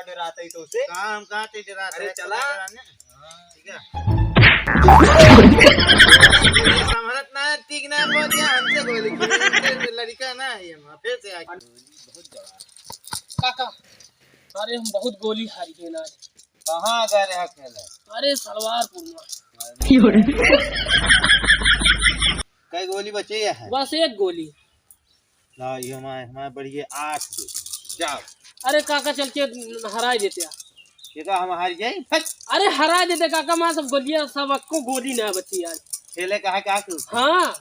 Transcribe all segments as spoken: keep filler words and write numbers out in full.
डरात ही तो से। कहाँ हम कहाँ ते डरात अरे है? चला। हाँ, ठीक है। संभलत ना, ठीक ना पहुँच गया, हमसे गोली खेली। लड़का ना है ये, वहाँ फिर से आके। काका, अरे हम बहुत गोली हारी है ना। कहाँ गए रहे खेले? अरे सलवारपुर में। कई गोली बचे है? बस एक गोली। ला, ये हमारे, हमारे बढ़िया आठ गोली। जाओ। अरे काका चल के हराए देते हैं। ये का हम हार जाए? फट। अरे हराए देते काका, मैं सब गोलियां, सब अक्को गोली ना बची यार। खेले कहा क्या तू? हाँ।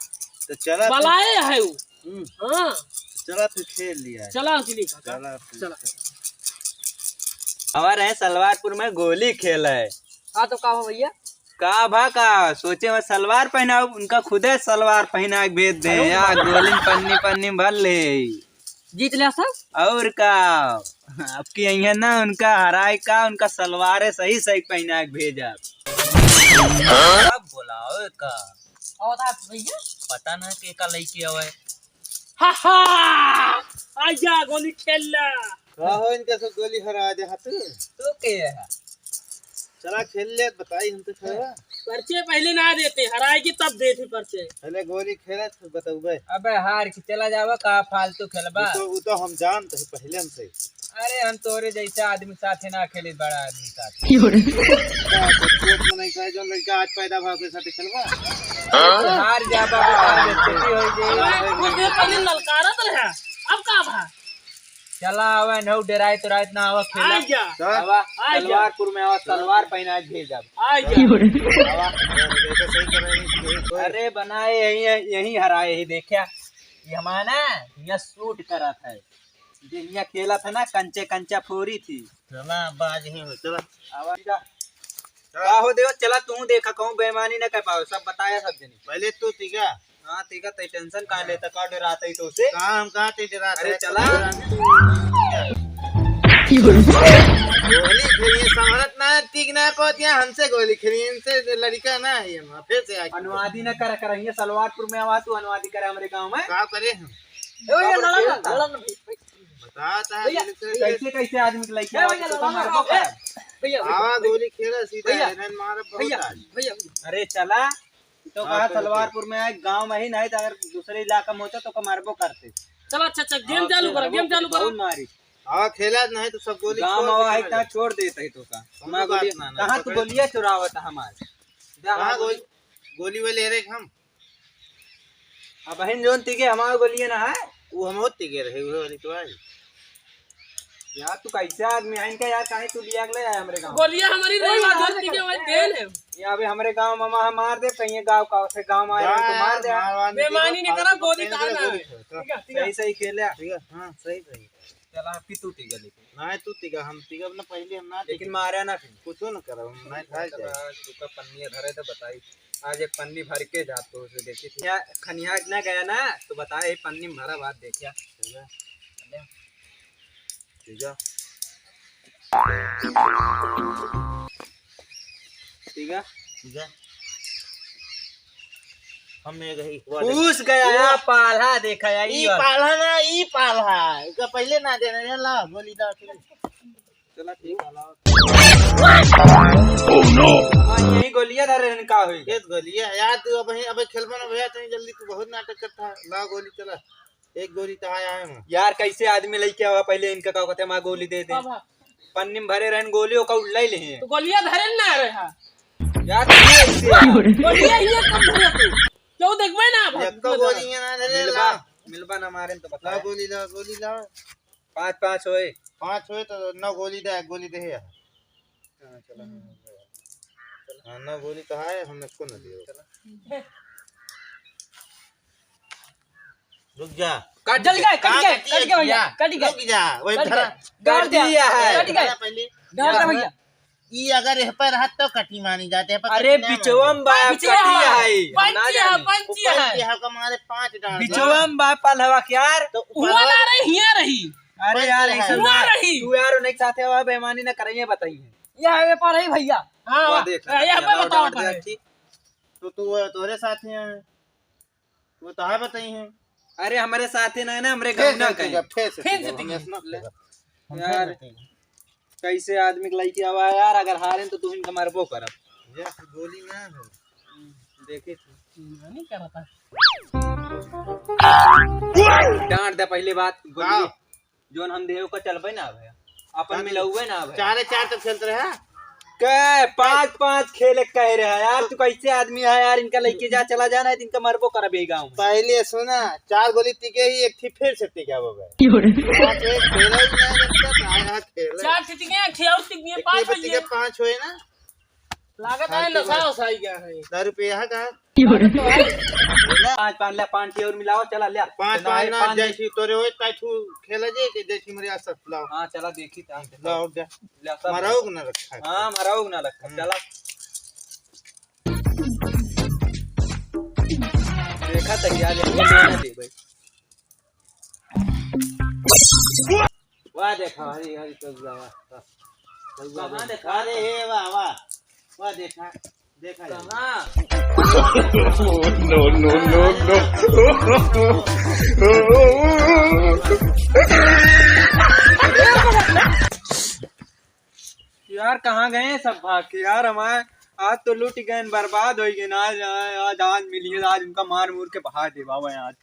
तो चला फिर। बलाए है वो। हम्म। हाँ। चला फिर खेल लिया। चला असली काका। चला फिर। चला। हमारे हैं सलवारपुर में गोली खेल है। हाँ तो का हो भैया? का भा का सोचे में सलवार पहनाओ, उनका खुदे सलवार पहना के भेज दे। अरे या गोली पन्नी पन्नी भर ले। जीत ले सब। और का, आपकी यही है ना, उनका हराए का, उनका सलवार है सही सही पहना के भेजा। अब बोलाओ का। और आप भैया? पता ना के का लइके आवे। हा हा, आजा गोली खेल ला। का हो, इनका सब गोली हरा दे हाथ। तू के है? चला खेल ले, बताई हम तो खेलवा। पर्चे पहले ना देते, हराए के तब देते पर्चे। पहले गोली खेला, फिर बतौबे। अबे हार के चला जावा, का फालतू खेलबा? वो तो, वो तो हम जानते हैं पहले हमसे। अरे हम तोरे जैसे आदमी साथे ना खेले, बड़ा आदमी साथे। का तो कोच में नहीं कहे, जो लड़का आज पैदा भा के साथे खेलबा? हार जाबा, बेकार बेइज्जती होई गई। कुछ देर पहले ललकारत रहा, अब का भा? चला आवा, नौ डेराए तो रात ना आवा खेला। आ जा। चल। आवा, आ जा। सलवारपुर में आवा, सलवार पहना के भेज अब। आ जा। आवा। अरे बनाए यही, यही हराए ही, देखा। ये हमारा ना, यहाँ शूट करा था। जे यहाँ खेला था ना, कंचे कंचा फोरी थी। चला, बाज ही हो, चला। आवा। का हो देवा, चला तू देखा, कहूँ बेईमानी ना कर पावे, सब बताया सब जनी। पहले तू तीगा। हाँ, तीगा, तई टेंशन का लेता, का डरात ही तो से? कहाँ हम कहाँ ते डरात अरे है? चला। गोली खेलिए, संभलत ना, तीग ना पहुँच गया, हमसे गोली खेलिए, इनसे लड़का ना है, हम फिर से आके। अनुवादी ना कर, कर, ये सलवारपुर में आवा, तू अनुवादी करे हमरे गाँव में। का करे हम? ए भैया, लड़न ना, लड़न ना, भाई, भाई। बताता है भैया, ये लोग से भैया। कैसे, कैसे आदमी के लइके ए भैया, आवा, तो लड़न ना, मारबो ए, कर। भैया, भैया, आवा, भैया। गोली खेला सीधा भैया, हेरन मारब बहुत भैया, आज। भैया, भैया। अरे चला, तो हाँ, कहा चलो, सलवारपुर में आए, गाँव में ही नहीं तो अगर दूसरे इलाका में होता तो का मारबो करते। चलो, अच्छा, अच्छा, गेम हाँ, चालू करो, गेम चालू करो। बहुत मारी। हाँ, खेला नहीं तो सब गोली गाँव छोड़ में के आए चला तो जाओ। छोड़ देते ही तो का। कोनो हमार बात गोली, ना, ना, कहाँ तू पकड़। गोलियाँ चुरावत है हमार? जा, कहाँ हाँ, गोली, गोली। गोली वाले रे हम। अब बहन जोन तीगे हमार गोलियाँ ना है। वो हम होते गे रहे, वो वाली तो आई। यार, तू कैसे आदमी है इनका यार, काहे तू लिया के ले आया हमरे गाँव? गोलियां हमारी नहीं, अरे, बात यार, होती के भाई देन है। ये अबे हमरे गाँव में मार दे, कहीं गाँव का, से गाँव में आए तो मार दे। मार, मार, बेईमानी नहीं करा, गोली कहाँ ना है? ठीक है, ठीक है। सही, सही खेले। ठीक है, हाँ, सही, सही। चला, अबकी तू तीगा लेकिन। नहीं, तू तीगा, हम तीगा ना, पहले हम ना लेकिन तीगा। मारा ना फिर। कुछो ना करा, हम नहीं खाए जाए। आज रुका, पन्नी धरे तो बताई। आज एक पन्नी भर के जात तो उसे देखी थी। या खनिया ना गया ना, तो बताए, "ये पन्नी में भरा बात देखिया।" ठीक है। ठीक है। ठीक है। ठीक है। हम ये गई, हुआ देख। घुस गया वो यार, पाला देखा यार, ई ई वाला। पाला ना, ई पाला। इसका पहले ना देना, ये ला, गोली दा, चलो। चला ठीक है, लाओ। Oh no! हाँ, यही गोलियां धरे रहन, का होई? ये गोलियां, यार, तू अब यहीं, अब खेलबा ना भैया, तू जल्दी, तू बहुत नाटक करता है। ला गोली, चला। एक गोली तो आया है मैं। यार, कैसे आदमी लेके आवा, पहले इनका का कहते हैं, माँ गोली दे दे। बाबा। पन्नी में भरे रहन गोली, ओका उल्लाई ले हैं। तो गोलियां धरे ना रहे हा। यार, तू ऐसे यार। गोलियां ही कम धरे तू। क्यों देखबे ना, भाई? एक तो गोली ये ना धरे मिलबा, ला। मिलबा ना मारे तो बता। ला गोली, ला गोली, ला। पाँच, पाँच होए। पाँच होए तो नौ गोली दे, एक गोली दे यार। हाँ, चलो, हाँ, हाँ, नौ गोली तो है, हम इसको ना दियो। रुक जा। कट जल गए, कट गए, कट गए भैया, कट गए। रुक जा, वही कट गए। धरा। कट गया, कट गए। धरा पहले। डाल दे भैया। ई अगर एह पर रहत तो कटी मानी जाते हैं, पर अरे कटी ना बिचवा मानी। में बा, पंच कटी है, है। हम ना पंच है, जानी। पंच है। ऊपर के हक मारे पाँच डांड। बिचवा में बा पलवा के यार। तो हुआ ऊपर ना रही, हिया रही। अरे यार, पंच है। ऐसा हुआ ना। रही। तू यार उन्हें के साथे हुआ बेईमानी ना करिए, बताइए। ये हमें पर है भैया। हाँ, वाह, देख, ये हमें बताओ पर है। ठीक। तो तू, तोरे साथ ही है। वो तो है बताई है। अरे हमरे साथे ना है ना, हमरे गाँव ना कहीं। फिर से फिर से हम ऐसा ना करेगा। हम यार। फिर से कैसे आदमी के लइके आवा यार, अगर हारेन तो तुहिन का मरबो करब। ये गोली ना हो। देखे थे। नहीं करता। डांट दे पहले बात, गोली। का? जोन हम देव का चलबे ना भैया, अपन चार मिलौबे ना भैया। चारे चार तक खेलत रहे। के पाँच पाँच खेले कह रहे हैं यार, तू कैसे आदमी है यार, इनका लइके जा, चला जाना है, इनका मरबो करब यही गाँव में। पहले सुना, चार गोली टिके ही, एक थी फिर से टिका हो गए। पाँच एक खेला ही ना लगता, तो आया खेला। चार टिके, एक थी और टिके, एक पाँच थी बची के बजे। पाँच हुए ना। लागत है नशा उसाई गया है। दारू पिया है का? लागत तो है। पाँच पाँच ले, पाँच थी और मिलाओ, चला ले। पाँच तो पाँच नहीं, ना, पाँच जैसी तोरे होए, ताई तू खेला जे, कि जैसी मेरे आसत लाओ। हाँ, चला देखी था। लाओ, जा। ले, सब मराओ ना रखा है। हाँ, मराओ ना रखा। हम्म। चला। देखा था यार, ये लेना दे भाई। वाह, देखा, हरी, हरी, चल जा, वाह, वाह। चल जा, कहाँ देखा? अरे, हे, वाह, वाह। वाह, देखा, देखा ये। कहाँ? No, no, no, no। यार, कहाँ गए सब भाग के? यार, हमारे आज तो लूट गए, बर्बाद हो गए ना। आज, आज, आज मिली है, आज उनका मार मूर के बहा देवा आज।